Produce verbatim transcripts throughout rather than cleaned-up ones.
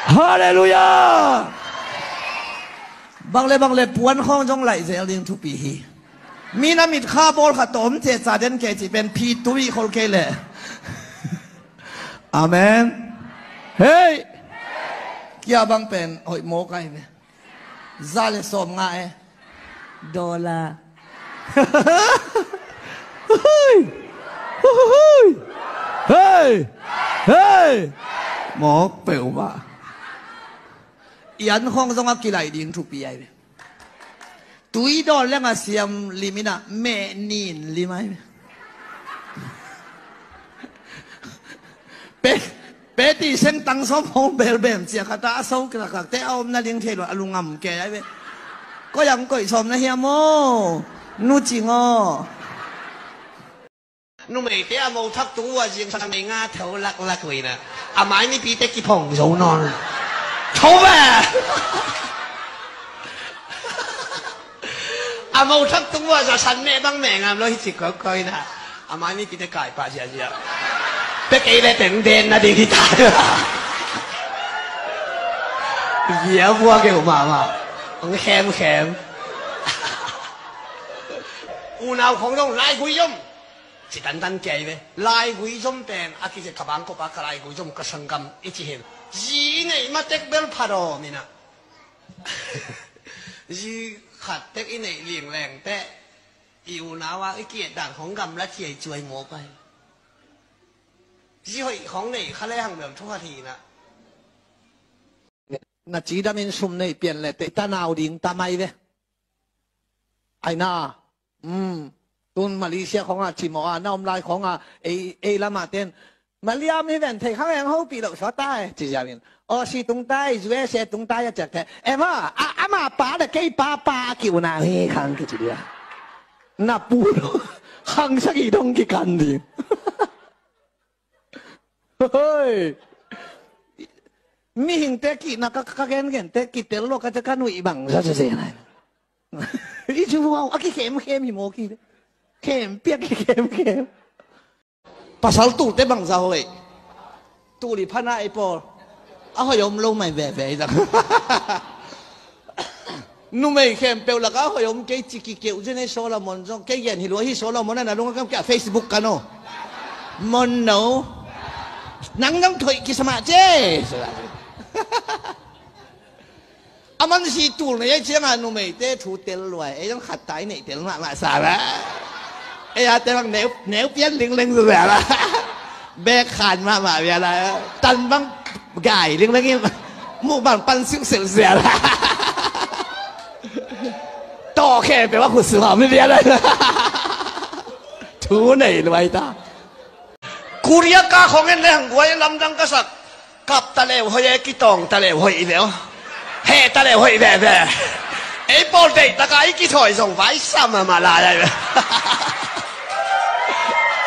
Halleluiah. Bang le bang le puan khawng zong laih zel ding thupi hi. Mi na mit kha bawl kha tawm ce ca den ke ci pen phi tu i khol kei le. Amen. Hei. Kia bang pen hoih mawk ai ve. Za le sawm nga e. Dollar. Hei. Hei. Hei. Mawk peuhmah. Ian khawng zong a kilaih ding thupi ai ve. Tui dawn leng a siam lim in a meh nin lim ai ve. Pe, pe ti seng tang sawm hong bel bem cia khat a so kila kak te a om na ding thei lo a lungam ke ai ve. Koi ang koih sawm na hiam aw? Nu cing aw. Numeite a mo thak tung ua zing sa mei nga tho lak lak uh ina. A mai mipite kiphong zo nawn. Tho ve. A mo thak tung ua za san meh bang meh ngam lo hi cik kau kau ina. A mai mipite kai pa zia zia. Pe kei le peng den na ding hi ta. Zia bua keu mama. Ong khem khem. Unau khong dong lai gui yom. Ci tantan kei ve. Laigui zom pen a kici ka bangkop a ka laigui zom ka sanggam i ci hin. Zi i neih matek bel pha dawm ina. Zi khat tek i neih lingleng teh i unau a i kiet dan hong gamla ciai cuai mawk ai. Zi hoih hong neih kha le hang bel thu khat hi ina. Na cidamin sum neih pian le teh tanau ding ta mai ve. Aina. Tun Malaysia khong a cimawh a na om lai khong a ei, ei lamah ten Maliam hi ven thei khang eng hopih loh sawt ta e ci ziamin Aussie tung tai, U S A tung tai a ciak the. Ema a, ama pa le kei pa pa a ki unau hi khang kici dia. Na pu lo khang sagih dong kikan ding. Hoi. Mihingte kihna ka, ka gengen te kitel lo ka te ka nuih bang za zeze nai. I cu vau a kikhemkhem hi maw ki. Khempiak kikhemkhem. Pasal tulte bangza hoih. Tuli phana ei pawl. A hoih om lo mai veve i zang. Numei khempeuh laka a hoih om kei ci kikeuh zen ei Solomon zong kei gen hi lua hi Solomon a na lungkam kia Facebook kan aw. Mon no. Nang zong thoih kisamah ce. A man si tul na ei cianga numeite thu tel luai ei zong khat tai neih tel mahmah sa la. Ei a tel neu, neu pian lingleng zuzela. Bek khan mahmah viala. Tan bang gai lingleng in. Muk bang pan siuh selh zela. Tawh khe pe va khut suha mi viala. Thu nei luai ta. Korea ka khong en le hang guai lamdang ka sak. Kap ta leu hoih e kitawng ta leu hoih i leu. Heh ta leu hoih veve. Ei pawl deih taka i kithawi zong vai sa mahmah lai ai ve.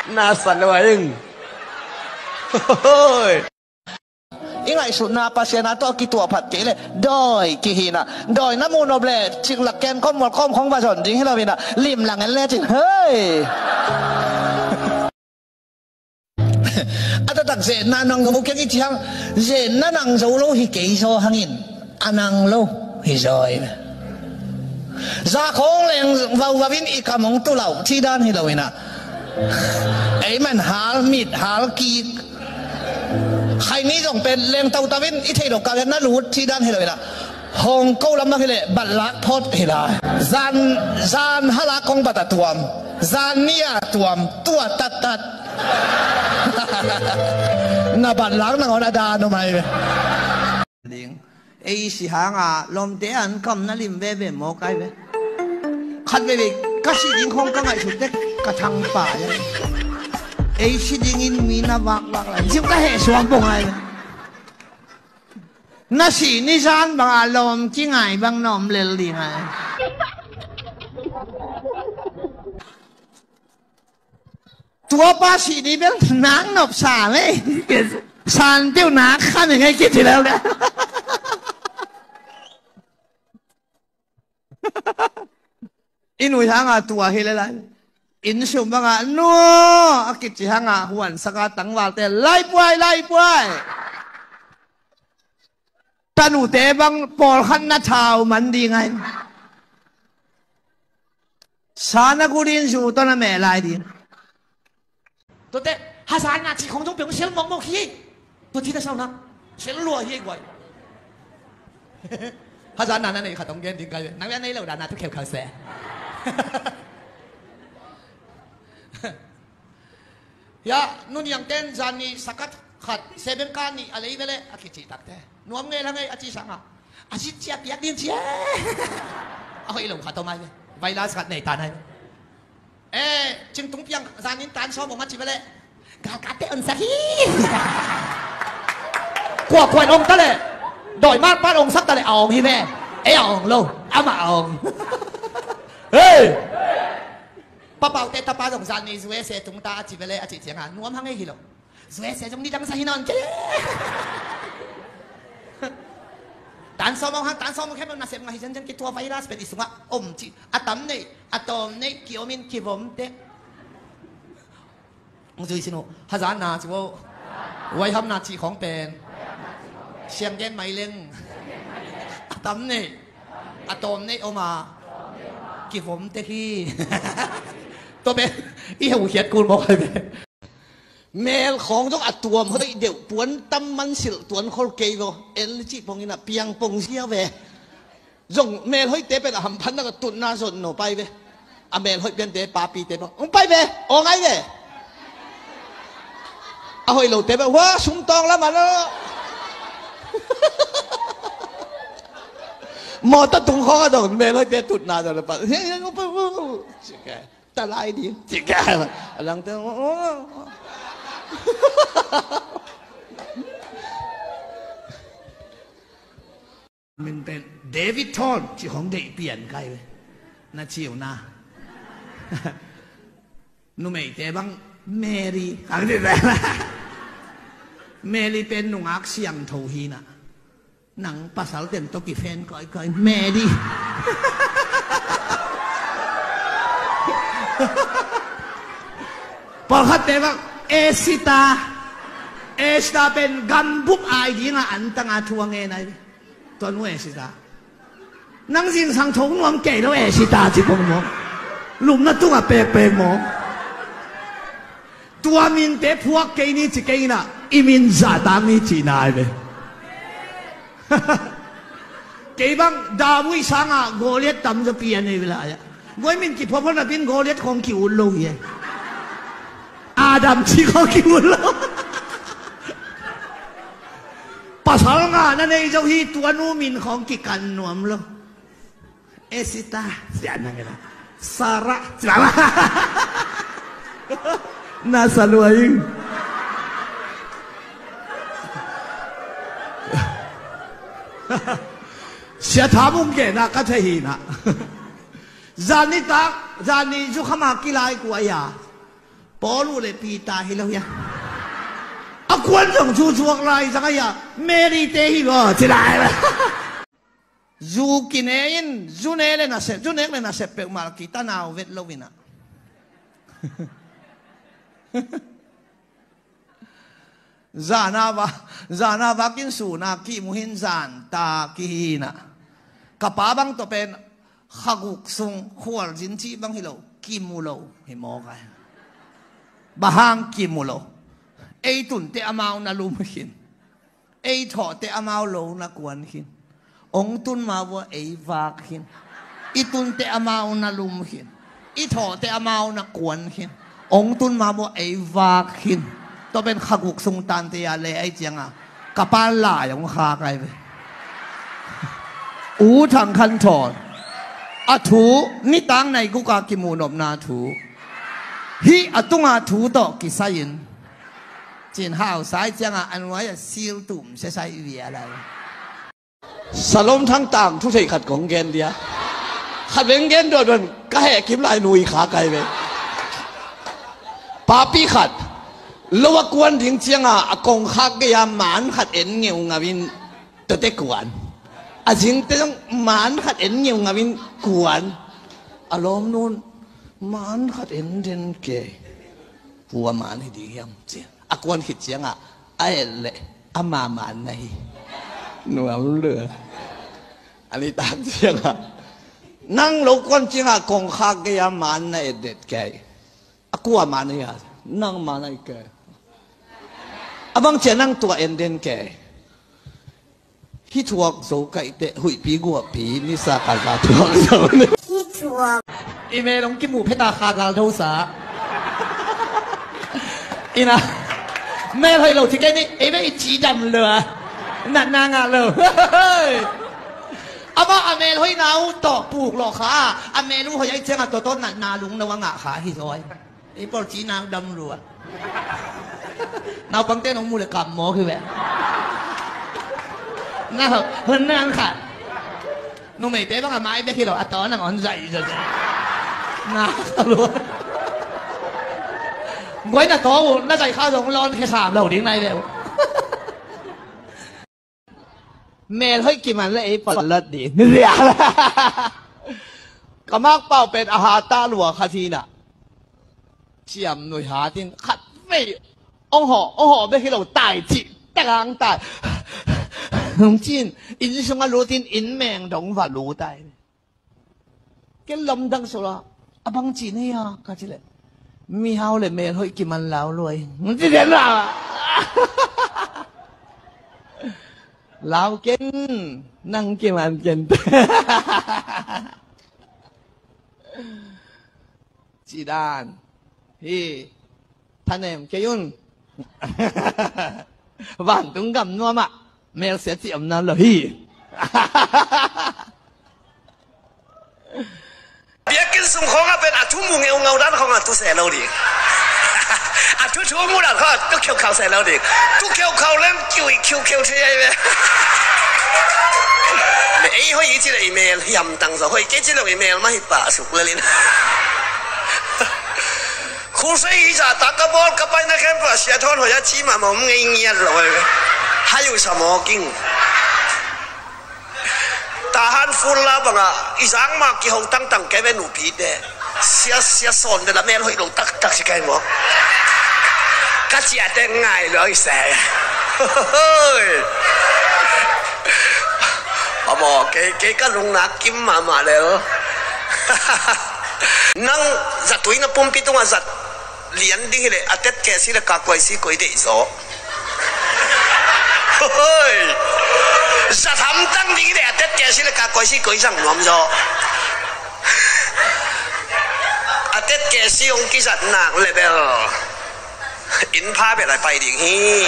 Na sa lua ing. I ngaihsutna Pasian a tawh a kituah phat kei le dawi kihina. Dawi na muh nop le ciklak ken kawm mual kawm khong va zon ding hi lo hina. Limlang en le cin hei. A taktak zenna nang zo keng i ci hang, zenna nang zo lo hi kei zaw hangin a nang lo hi zaw i ve. Za khawng leng vauvau in i kam hong tulauh cih dan hi lo inah, ei man hal mit hal kik. Khaini zong pen leng tautau in i theih lo kah na lut cih dan hi lo inah, hong ko lam bang hileh batlak phot hi lai. Zan, zan halak kong bat a tuam, zan ni a tuam, tua tattat. Na batlak nangawn a dan om ai ve. Ding. Ei si hanga lawmte an kam na lim veve maw kai ve. Khat veve ka si ding khong ka ngaihsut tek ka thangpa ia. Ei si dingin mi na vakvak lai ziu ka heh suang pong ai ve. Na si ni zan banga lawm kingai bang na om lel ding ai. Tua pa si ni bel nak nop sa mei. San piu nak khan ngai kit hi lel. I nui hanga tua hi lel ai. Inn sum banga nu a kici hanga huan saka tangvalte lai puai lai puai. Tanute bang pawlkhat na thau man ding a, in sa na gu ding, zu tawh na meh lai ding. Tuate hazatna cih khong zong peng sial mawkmawk hi. Tua ci na sau na sial lua hi guai. Hazatna na nei khat hong gen ding kai ve. Nang ve a nei lo dan a thu kheukhau se. Hia, Nu Niang ten zan nih sakat khat, sebengka nih a lei vele a kicih takte. Nuam ngei la ngei a ci sangah a zit cia piak ding cia. A hoih lo khat om ai ve. Virus khat nei tan ai ve. Eh, Cingtung Piang zanin tan sawm om a ci vele. Galkate onsak hi. Kuakuan ong ta le. Doi mar pat ongsak ta le a ong hi ve. Ei a ong lo. Ama a ong. Hei! Papaute tapa zong zan ni U S A tungta a ci vele a cih cianga nuam hang ei hi lo. U S A zong nidang sa hi nawn kei. Tan sawm hang, tan sawm hang khempeuh nasep ngah hi zenzen kei, tua virus pen i sungah om cih. A tam nei, a tawm nei, kiomin kivom tek. Hong zui sin uh, hazatna ci uh. Vaihamna cih khong pen siang gen mai leng. A tam nei, a tawm nei om a, kivom tek hi. Tua pen i heuhiat kul mawk hai ve. Mel khawng zong a tuam hoih deuh, puan tam man silh tuan khol kei vaw. En cih pongin a piang pong sia ve. Zong mel hoihte pen a hamphatna ka tutna zon no pai ve. A mel hoih piante papite pong hong pai ve, aw ngai ve. A hoih lote pen hua sumtawng lam a lo. Mawtaw tung khawng a zong mel hoihte tutna zon no pai. Talai ding. Cik a langte. Min pen David Thon ci hong deih pian kai ve. Na ciu na. Numeite bang Mary kang ti ve. Mary pen nungak siangtho hi na. Nang pasal teng tawh kifen kawikawi meh dih. Pawlkhatte bang Esita, Esita pen gambup ai dinga antanga thu a ngen ai ve. Tua nu Esita. Nang zingsang tho nuam kei lo Esita ci pong maw. Lumna tunga pekpek maw. Tua minte phuak kei ni ci kei na, i min zahtak ni cihna ai ve. Kei bang David sanga Goliat tamzaw pi a nei ve lai-ah. Guai min kiphuaphuapna bin Goliat khong ki-ut lo hi. Adam ci khong ki-ut lo. Pasal nga na nei zo hi, tua nu min khong kikan nuam lo. Esita, sian nang ila. Sara, sian. Na salua ing. Sia thamung ke na ka thei hi na. Zani tak, zani zu khama kilai kua ya. Paulu le Peter hi lo ya. A kuan zong zu zuak lai zang a ya. Mary te hi lo, ci lai. Zu kine in, zu ne le nasep, zu nek le nasep peuhmah kitanau vet lo in ah. Zana va, zana vakin suna kimu hin zanta kihi in ah. Ka pa bang tawh pen khaguk sung khualzin cih bang hi lo, kimu lo hi mawk ai. Bang hang kimu lo. Ei tunte amau na lum khin. Ei thawhte amau lo na kuan khin. Ong tun ma vua ei vak khin. I tunte amau na lum khin. I thawhte amau na kuan khin. Ong tun ma vua ei vak khin. Tua pen khaguk sung tante a le ai cianga ka pa lai ong khak ai ve. U Thang Khan Thawn. A thu nitang nai guka kimu nopna thu. Hih a tunga thu tawh kisai-in. Cin hau sai cianga a nuai a sil tum sia sai via lai. Salom Thang tang thu thei khat kong gen dia. Khat veng gen dodon ka heh kim lai nui kha kai ve. Papi khat lo a kuan ding cianga a kong khak gei a man khat en ngeu ngau in. Tuate kuan. A zingte zong man khat en ngeu ngau in kuan. A lawm nun man khat en den ke. Hua man hi ding hiam ci. A kuan khit cianga a et leh ama man na hi. Nuam lua. A nitak ciangah nang lo kuan ciangah kongkhak gei-a man na etdet kei. A kua man a hia? Nang man a hi kei. A bang cia nang tua en den kei. Hih thuak zo kaih teh huihpi guahpi nisa khat la thuak zo ni. Hih thuak. I mel hong kimuh pheta kha gal dosa. Ina. Mel hoih lo ci kei ni, ei ve i ci dam lo a. Natna ngah lo. Amah a mel hoihna uh tawh puk lawh kha. A mel uh hoih ahih ciangah tawh tawh natna lungno a ngah kha hi zaw. Ei pawl ci nang dam lua. Naupangte nong mu le kam mawk hi ve. Na hun nan khat. Numeite bang a mai bek hi lo, a taw nang on zai zai. Na lua. Guai na taw uh, na zai kha zong lawn khe sam lo ding nai ve uh. Mel hoih kiman le ei palat ding. Ka mak pau pen a hata lua khat hi na. Ciam nui hatin khat vei. Ong haw, ong haw bek hi lo tai cih. Tagang tai. Hong cin, inn sungah lutin inn meng dong va lu tai. Ken lamdang sawla, a bang ci nei a, ka ci leh. Mihau le mel hoih kiman lau luai. Ci den la. Lau ken, nang kiman ken. Ci dan. Hi. Thanem kei un. Vantung gam nuamah melsia cih om nawn lo hi. Biakinn sung khawngah pen a thu mu ngeungau dan khawngah tu seh lo ding. A thu thu mu dan khawngah tu kheukhau seh lo ding. Tu kheukhau leng kiu i khiukheu thei ai ve. Ei hoih i ci le i mel hiam tang zaw hoih kei ci lo i mel mah hi pah suk lelin. Khusei hi zahtak ka bawl ka paina khempeuh a sia thawn hoih a ci mahmah om ngei ngiat lo. Hai uh sa mawk ing. Tahan full la bangah i zang mah kiho tangtang kei ve nupite. Sia sia sawn dela mel hoih lo taktak si kei maw. Ka ciate ngai lo i se. Amaw kei kei ka lungnak kim mahmah lel. Nang zatui na pumpi tungah zat lian ding hileh a tetkeh si le kakuai si koi deih zaw. Hoi. Zat hamtang ding hileh a tetkeh si le kakuai si koi zang nuam zaw. A tetkeh si hong kizat nak le bel. Inn pha bel a pai ding hi.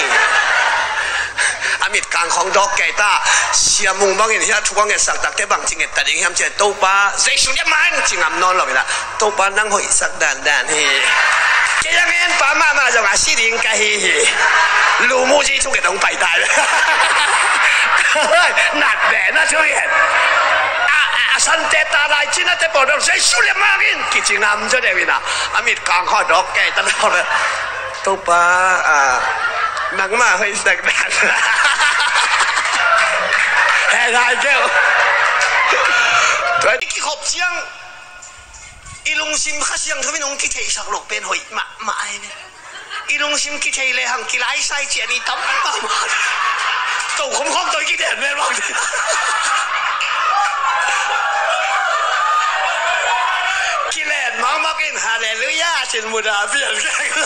A mit kang khong dawk kei ta. Sia Mung bangin hiah thu a ngetsak takte bang ci nget ta ding hiam ci leh Topa Jesu liam man ci ngam nawn lo hi la. Topa nang hoihsak dandan hi. Kei a ngen pa mahmah zong a si ding ka hi hi. Lu mu zi thu nget hong pai ta hi. Nat be na thu nget. A, a, a sante ta lai cina te pawl dong Jesu liam man in kici ngam zaw deuh hi na. A mit kang khong dawk kei ta lo. Topa, ah, nangmah hoihsak dan. He lai keu. Tua i kikhop ciang i lungsim Kha Siangtho in hong kitheihsak loh pen hoih mahmah ai ve. I lungsim kithei lehang kilaisai cian i tam mahmah. Tokhom khawng tawh i kiden mel bang. Kilen mahmah in halleluiah cin mudah pian keng.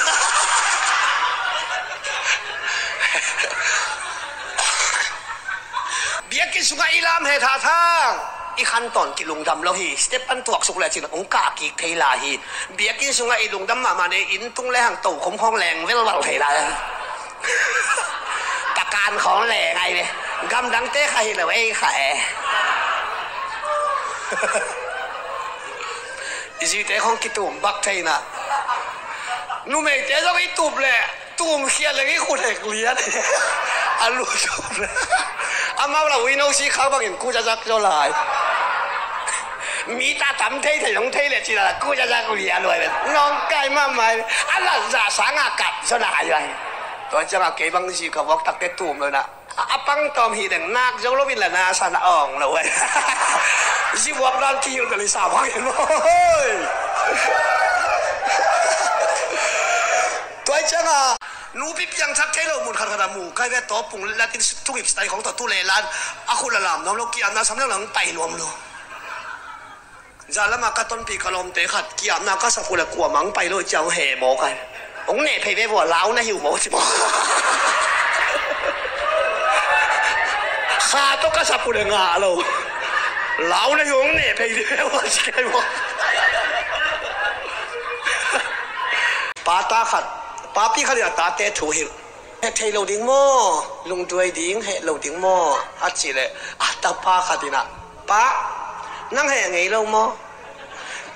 Biakinn sungah i lam he thathang i khantawn kilungdam lo hi. Step pan tuaksuk le cin hong kah kik thei lai hi. Biakinn sungah i lungdam mahmah ne, inn tung lehang tokhom khawng leng velval thei lai. Takan khawng leng ai ve. Gamdangte kha hi lo ei kha e. I zite khawng kitum bak thei na. Numeite zong i tup leh tumkhia leng i khut hek lian. A lu tup leh amau la uino si khak bangin ku zazak zaw lai. Mi ta tam thei thei nong thei leh ci la ku zazak lian luai. Nong kai mahmah. A la zah sanga kap zaw lai luai. Tua ciangah kei bang zi ka vuak takte tum lo na. A, a pang tawm hi deng nak zo lo in la na sa na awng lo ai. Zi vuak dan thil ka li sa bang in lo. Tua ciangah Nupi piangthak thei lo mun khat khat a mu kai ve, tawpung latin thungip style khong tawh tu le lan a khut a lam nuam lo, kiamna sam leng lang pai nuam lo. Zalama ka tonpi ka lawmte khat kiamna ka sak uh le kuamah hong pai lo ciang hong heh maw kai. Hong neh phei ve vua, lau na hi uh maw ci maw. Kha tawh ka sak uh le ngah lo. Lau na hi uh, hong neh phei ve vua ci kai maw. Pa ta khat, papi khat in a tate thu hilh. Heh thei lo ding maw? Lungduai ding heh lo ding maw? A cih leh a tapa khat in ah, Pa, nang heh ngei lo maw?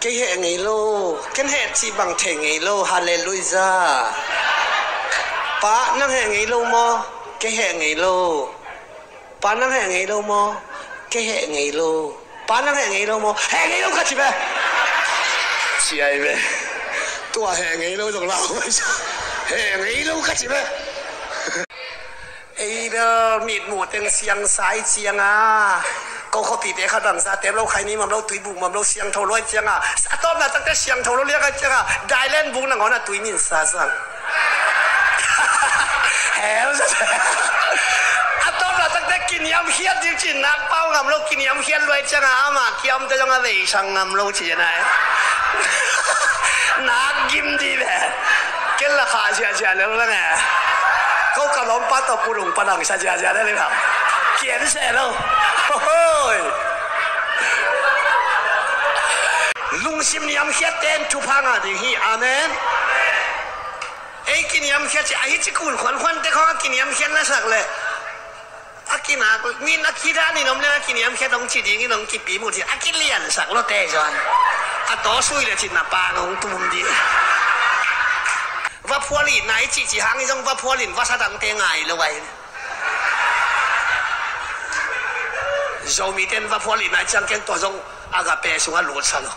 Kei heh ngei lo. Ken heh cih bang thei ngei lo. Halleluijah. Pa, nang heh ngei lo maw? Kei heh ngei lo. Pa, nang heh ngei lo maw? Kei heh ngei lo. Pa, nang heh ngei lo maw? Heh ngei lo ka ci ve. Ci ai ve. Tua heh ngei lo zong lau. Heh ngei lo ka ci ve. Ei bel mitmuh teng siang sai cianga, ko khuapite khat bangzah tep lo, khaini mam lo, tuibuk mam lo, siangtho luai cianga, a tawpna takte siangtho lo liak a cianga, dailen buk nangawn a tui min sa sang. Hell. A tawpna takte kiniamkhiat ding cin nak pau ngam lo, kiniamkhiat luai cianga ama kiamte zong a veisang ngam lo ci nai. Nak gim dih ve. Ken la kha siasia lel lang e. Ko ka lawmpa tawh pulung padang sa siasia lel e. Kian se lo. Hoi. Lungsim niamkhiat ten thupha ngah ding hi. Amen. Ei kiniamkhiat ci, ahi ci kun khuankhuan te khong a kiniamkhiat na sak le. A kinak, min a kidan in om le a kiniamkhiat hong ci ding in hong kipi mut hi, a kiliansak lo te zong. A taw sui le cin na pa hong tum ding. Vaphual i nai cihcih hang i zong vaphual in vasa dangte ngai lo ai. Zomi ten vaphual i nai ciang ken tua zong agape sungah lutsa lo.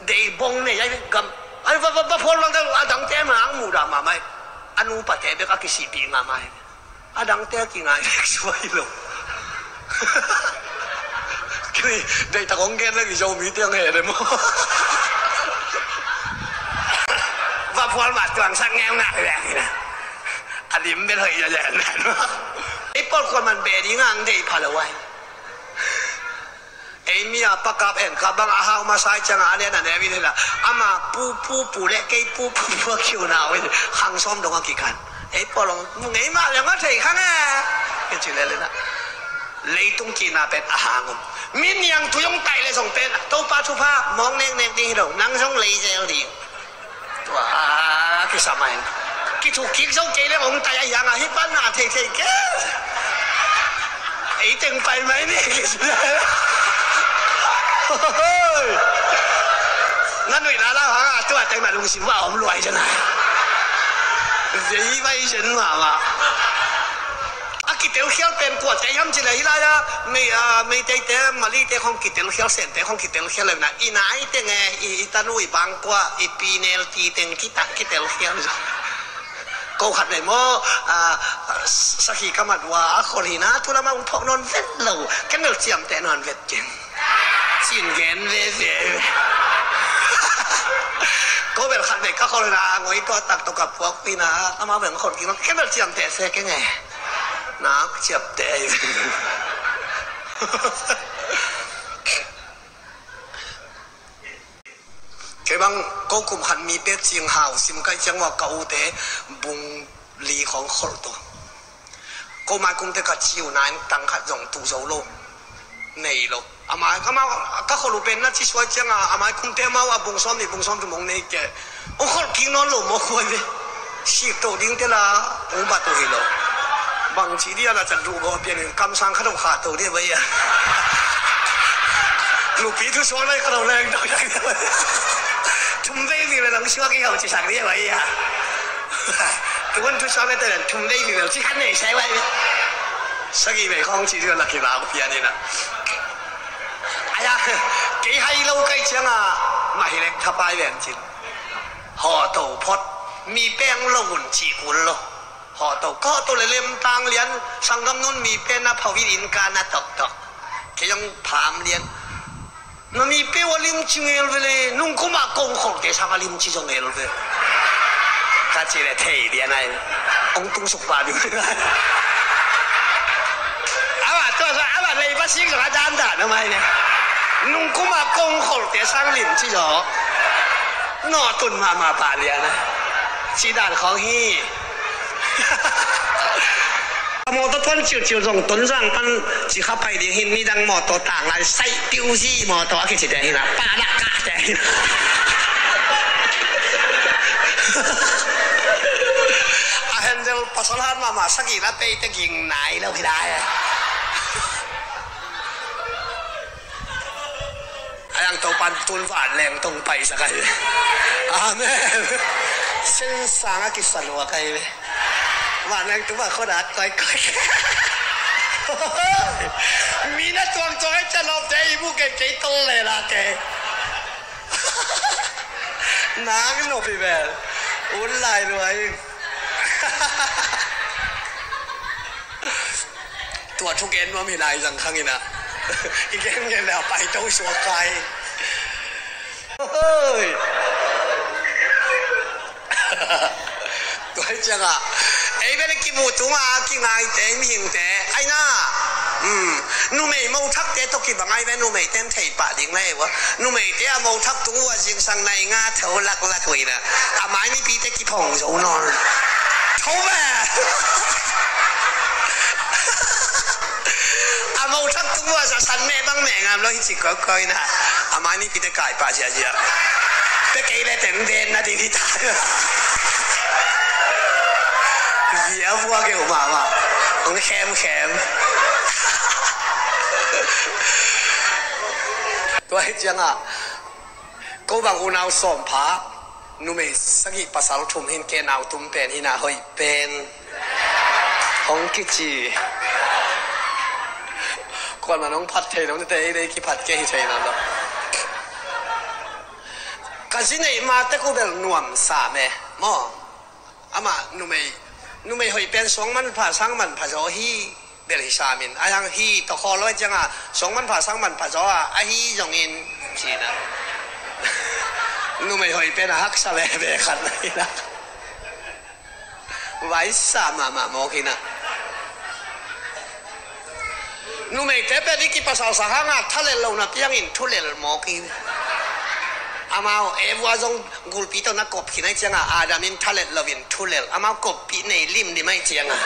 Dei bong nei ai gam. Ai va, va, vaphual bang a dangte ma ang muda mamai. A nupate bek a kisihpih ngamai. A dangte a kingai bek suai lo. Kini dei tak hong gen lagi Zomite ang he de mo. Vaphual ma tuang sak ngeu ngah bek ina. A lim bel hoi ya ya na. Ei pawl khuan man be ding ang dei pha lo ai. Ei mi a pakap en ka bang a hau masa i ciang a nen a ne min hila. Ama pu pu pu le kei pu pu pu a kiu na wi. Khang sawm dong a kikan. Ei pawl ong mu ngei ma le ma thei khang e. Ke ci le le na. Leitung kina pen a hang um. Min niang tu yong tai le zong pen. Topa thupha mong nek nek ding hi lo. Nang zong lei zel ding. Tua, a, kisam a hin. Kithuk kik zo kei leng hong tai a hiang a, hih pan na thei thei kei. Ei teng pai mai ni. Na nuih la la hang a, tua teng na lungsim va om luai zen a. Vei vai zen mama. A kitelkhial pen kua te hiam ci le hi lai a, Mei, a, Meiteite, Malite khong kitelkhial, Sente khong kitelkhial le na, i nai teng e, i, i tanu i bang kua, i pi nel ti teng kita kitelkhial zo. Ko khat nei maw, a, sakhi ka mat ua, a khol hi na, tu lama ung phok nawn vet lo, ken bel ciamteh nawn vet ken. Cin gen veve. Ko bel khat nei ka khol hi na, ngoi tua tak to ka puak pi na, ama bel khol ki nawn, ken bel ciamteh se keng e. Nak ciapteh. Kei bang ko kum khat mi pet cing hau sim kai ciang wa ka ute bung li khong khol to. Ko mai kum te ka ciu nai tang khat zong tu zo lo. Nei lo. Amai, amau, ka khol u pen na ci suai ciang a, amai kum te amau a bung sawm ni bung sawm tu mong nei ke. Ong khol king nawn lo maw khuai ve. Sik to ding te la, ong bat uh hi lo. Bang ci dia la can duh baw pian in kamsang kha dong kha to dia bai a. Nupi thu suang lai kha dong leng to dia bai a. Thum vei mi ve lang suak i hau ci sang dia bai a. Tuan thu suang lai te thum vei mi ve ci khan nei sai bai ve. Sagi vei khong ci dia la ki la pian in a. Aya, kei hai lo kai ciang a, ma hi lek thapai ven cin. Hawh to phot, mi peng lo hun ci kul lo. Hawh to, ka hawh to le lem tang lian, sanggam nun mi pen na phawin in ka na tok tok. Kei zong pham lian. Na mi pe wa lim ci ngel ve le, nung kuma kong khol te sang a lim ci zong ngel ve. Ka ci le thei lian ai. Kong tung suk pah ding. Amah tua zong amah leiba sik zong a dandan a mai ne. Nung kuma kong kholte sang lim ci zaw. Nawh tun mahmah pah lian a. Ci dan khawng hi. A mawtaw tuan ciuciu zong Tonzang pan ci kha pai ding hin midang mawtaw tang lai saih piu zi mawtaw a kici te hi na. Pah dah kah te hi na. A handle pasal han mahmah sagih la pei te ging nai lo hi lai. A yang Topan tun van leng tong pai sa kai. Amen. Sen sang a kisa lua kai ve. Van leng tu ba khoda koi koi. Mi na tuang tuang ai cha lop te i bu ke ke tol le la ke. Nang no pi bel. Un lai lua i. Tua thu gen nuam hi lai zang khang ina. I gen gen le a pai to suak kai. Hoi. Tua hi cianga ei bel kimu tunga kingaite mihingte aina. Um, numei mo thakte to kibang ai ve numei ten thei pah ding le wa. Numei te a mo thak tung ua zingsang nai nga tho lak lak uina. A mai mipite kiphong zo nawn. Tho ve. A mo thak tung ua za san me bang me ngam lo hi ci koi koi na. A mai mipite kai pah ziazia. Pe kei le teng den na ding hi ta. Zia vua keu mama. Ong khem khem. Tua hi cianga. Ko bang unau sawm pha, numei sagih pasal thum hin ke nau tum pen hina hoih pen. Hong kici. Kuan man hong phat thei lo, te ei dei kiphat ke hi thei lo. Ka zi neih ma te ku bel nuam sa me. Maw. Amah numei, numei hoih pen suang manpha sang manpha zaw hi bel hi samin. A hang hi tawh khawl lo cianga suang manpha sang manpha zaw a, a hi zongin cina. Numei hoih pen a haksa veve khat na hi na. Vaisa mahmah mawk hi na. Numeite pen i kipasal sak hanga thalel lo na piangin thulel mawk hi. Amau Eva zong gulpi tawh na kop khin ai cianga Adam in thalel lo in thulel. Amau koppih nei limlim ai cianga.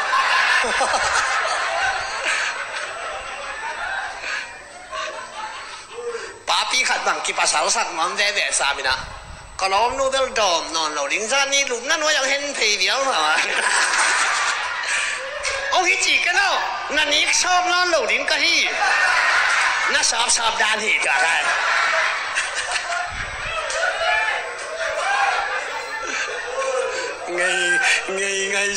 Papi khat bang kipasal sak nuam veve samina. Ka lawmnu bel dawm nawn lo ding zani lupna nuai ang hen phei viau ma. Ong hi ci ka lo, na nik sawp nawn lo ding ka hi. Na sawp sawp dan hi tua kai. Ngei, ngei, ngei.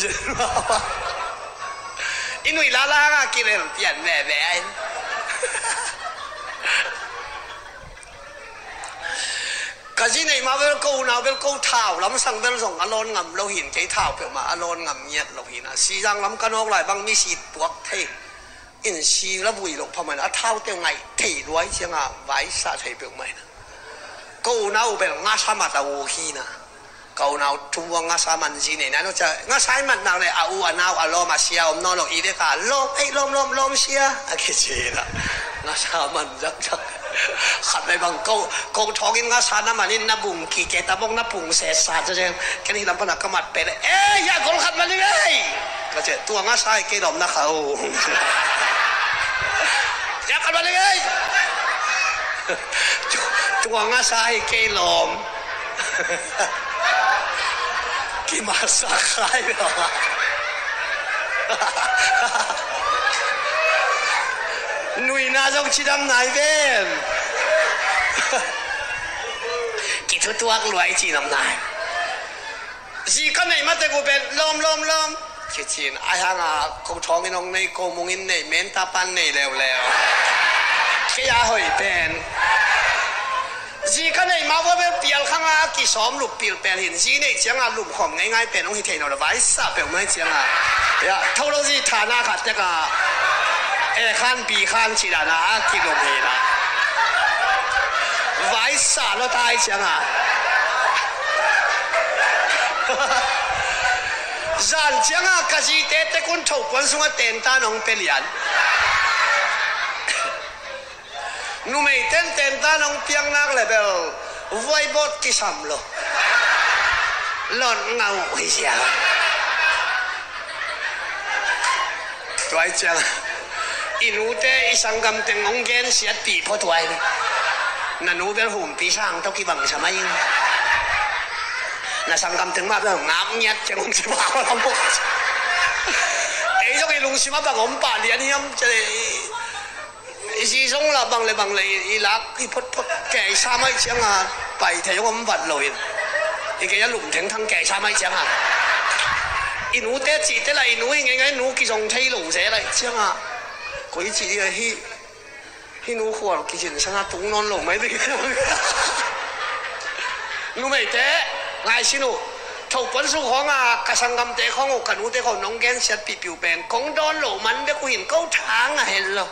I nuih lala nga kilel pian veve ai. Ka zi neih ma bel ko unau bel ko thau lamsang bel zong a lawn ngam lo hin kei thau peuhmah a lawn ngam ngiat lo hina. Sizang lam ka nawk lai bang mi sit puak thei. In si la vui lo phamah a thau teu ngaih thei luai cianga vaisa thei peuhmah hina. Ko unau bel ngasa mat a u hina. Ka unau tua ngasa man zi nei na no ca ngasa i mat nak le a u a nau a lawm a sia om nawn lo i veka lawm ei lawm lawm lawm sia a kici na. Ngasa man zakzak. Khat lai bang ko, ko thawngin ngasa na manin na bung kike ta bong na pung se sa ca zeng. Ken hi lam pana ka mat pe le ei ya gol khat man i vei. Ka ce tua ngasa i kei lawm na kha u. Ya khat man i vei. Tua ngasa i kei lawm. Kimasak khai lo. Nuihna zong cidam nai ven. Kithutuak luai cidam nai. Zi ka neih mate gu pen lawm lawm lawm. Kicin ai hanga ko thawngin hong nei ko mungin nei menta pan nei leuleu. Kei a hoih pen. Zi ka neih ma vua bel pial khanga a kisawm lup pil pel hin zi neih cianga lum khawm ngeingai pen hong hi thei no lo vaisa peuh mai cianga. Ya tho lo zi thana khat teka. E khan bi khan cidana a kilum hina. Vaisa lo tai cianga. Zan cianga ka zite tek un thopuan sunga tentan hong pia lian. Numei ten tentan hong piang nak le bel vuaibawt kisam lo. Lot ngau hi sia. Tuai cianga i nute i sanggam teng hong gensiatpih pho tuai. Na nu bel humpi sang tawh kibang sa mai ing. Na sanggam teng mah bel ngap ngiat ciang hong sipa kho lam pho. Ei zong i lungsim a bang om pah lian hiam cia le. I zi zong la bang le bang le i lak i photphot kei sa mai cianga pai thei zong om vat lo in. I kei a lum thengthang kei sa mai cianga i nute cihte la i nu i ngeingai nu kizong thei lo ze lai cianga koi cih ding a hi. Hih nu khual kizinsana tung nawn lo mai ding. Numeite, ngaihsun uh. Thopuan suk hawnga ka sanggamte khawng uh, ka nute khawng nong gensiatpihpih uh pen kong dawn loh man bek uh hin ko thang a hen lo.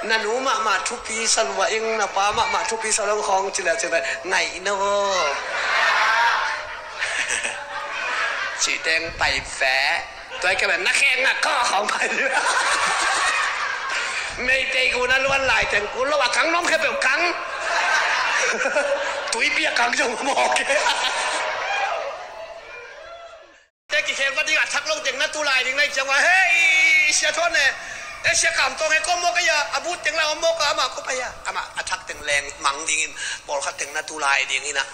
Na nu mahmah thupi sa lua ing, na pa mahmah thupi sa lo khawng ci le ci le ngaih na aw. Cih teng pai ve. Tuai kei bel na kheng a kawk hong pai. Meitei gu na luan lai teng gu lo a kang nong khe bel kang. Tuipi a kang zong mawk e. Te kikhel va ding a thak lo teng na tu lai ding na i ciang ua hei sia thawn e. E sia kam tawng e ko mawk e a a but teng la om mawk a amah ko pai a amah a thak teng leng mang dingin pawlkhat teng na tu lai ding hi na.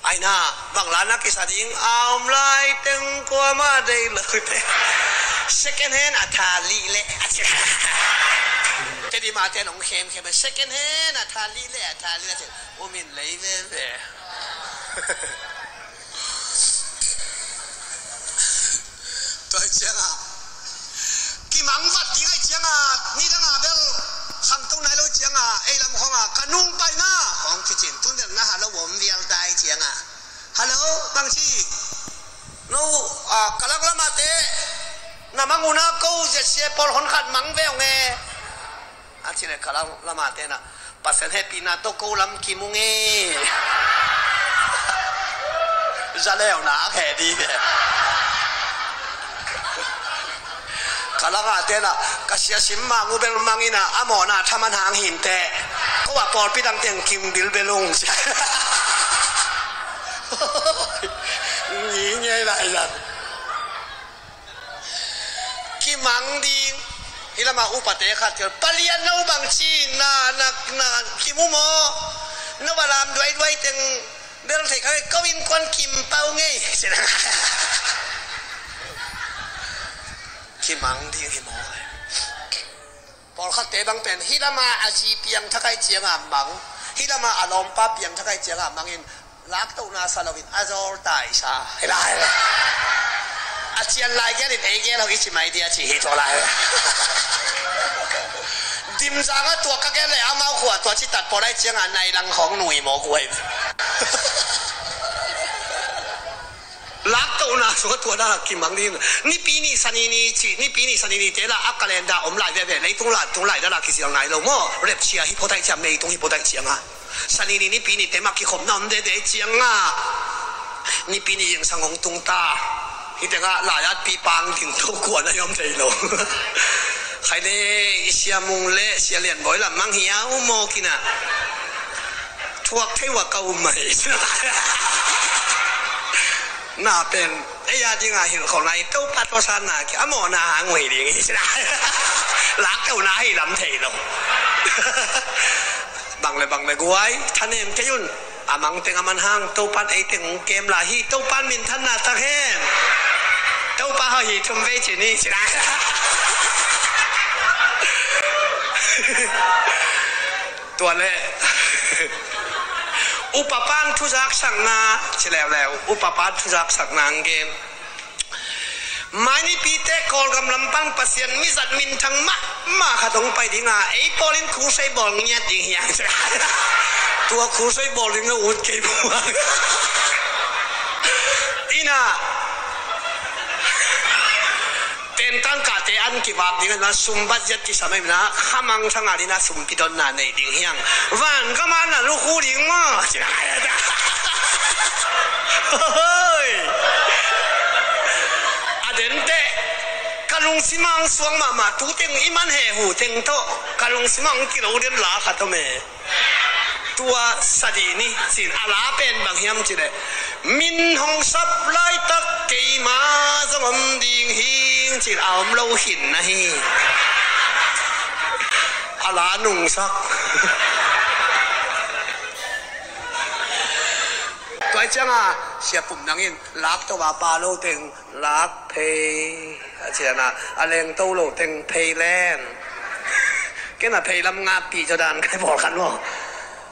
Aina, bang la na kisa ding a om lai teng kuamah dei lo te. Second hand a tha lih leh a ci. Te di ma te nong khemkhem second hand a tha lih leh a tha lih leh a ci. Umin lei veve. Tua cianga kimang vat ding ai cianga nidanga bel khangto nai lo cianga ei lam khonga ka nung paina khong kicin tun bel na halo om vial tai cianga halo bangci no a kalak lamate na manguna ko zia sia pol hon khat mang ve ong e. A ci le ka lam lamah tena Pasian hehpihna tawh ko lam kim ung e. Zaleuna a kheh dih ve. Ka lamah tena ka sia sim mang uh bel mangina a mawhna thaman hang hinte. Ko a pawlpi dang teng kim bilbel ung sia. Ngi ngei lai zan. Kimang ding. Hi lama upate khat kil palian no bang ci na na na kimu maw? No ba lam duaiduai teng bel thei kha ko in kuan kim pau ngei. Kimang ding hi maw? Pawlkhatte bang pen hi lama a zi piang thakai cianga mang, hi lama a lawmpa piang thakai cianga mangin laktohna sa loin a zawl taisa hi lai. A cian lai gelin ei gel ho i ci mai dia ci hi tua lai. Dimzanga tua ka gel le amau khua tua ci tat pawlai cianga nai lang khong nui maw kuai. Laktohna sua tua dala kimang ding. Nipi ni sani ni ci nipi ni sani ni te la a kalenda om lai veve leitung la tung lai dala kisial nai lo maw? Rep cia hi potai cia meitung hi potai cianga sani ni nipi ni te ma kikhopna om dede cianga nipi ni ingsang hong tung ta. Hi tenga lai at pi pang ding to kuan a yom thei lo. Khai le i sia mung le sia lian boi lam mang hi a u maw kina. Thuak thei ua ka um mai. Na pen ei a dinga hilh khawng lai Topa tawh sanna ki a mawhna a ngui ding hi sina. Laktohna hi lam thei lo. Bang le bang le guai thanem kei un. A mang teng a man hang Topan ei teng kem la hi Topan min thanna tak hen. Topa ho hi thum vei ci ni sina. Tua le upa pan thuzak sakna ci leuleu upa pan thuzak sakna ang gen. Mai nipite Kawlgam lam pan Pasian mizat minthang mahmah khat hong pai dinga ei pawlin khusei bawl ngiat ding hiang. Tua khusei bawl ding a ut kei buang. Ina Tentan kahte an kivak ding a sum budget kisam ahi na khamang thanga dina sum pidonna nei ding hiang. Van kamana lukhu ding maw? Hoi! A den teh, ka lungsim ah suang mahmah, tu teng i man he hu teng tawh ka lungsim ah kilo den la khat om e. Tua sa dih ni, ci-in a la pen bang hiam cih leh, min hong sap laitak keima zong om ding hing, ci-in a om lo khin na hi. A la nungsak. Tua ciangin Sia Pum Nang in lak to a pa lo teng lak phei, a ciangin a leng to lo teng phei len. Ken a phei lam ngakpih zaw dan ka hi bawl khat maw.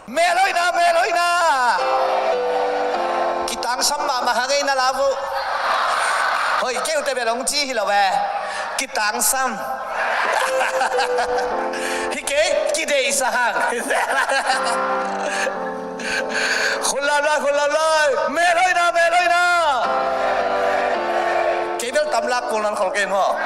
Mel hoihna, mel hoihna. Kitangsam mahmah hang ei na la uh. Hoi, kei uh teh bel hong ci hi lo ve. Kitangsam. Hi kei, kideihsak hang. Khut lam lai, khut lam lai. Mel hoihna, mel hoihna. Kei bel tam lak kul nan khol kei maw.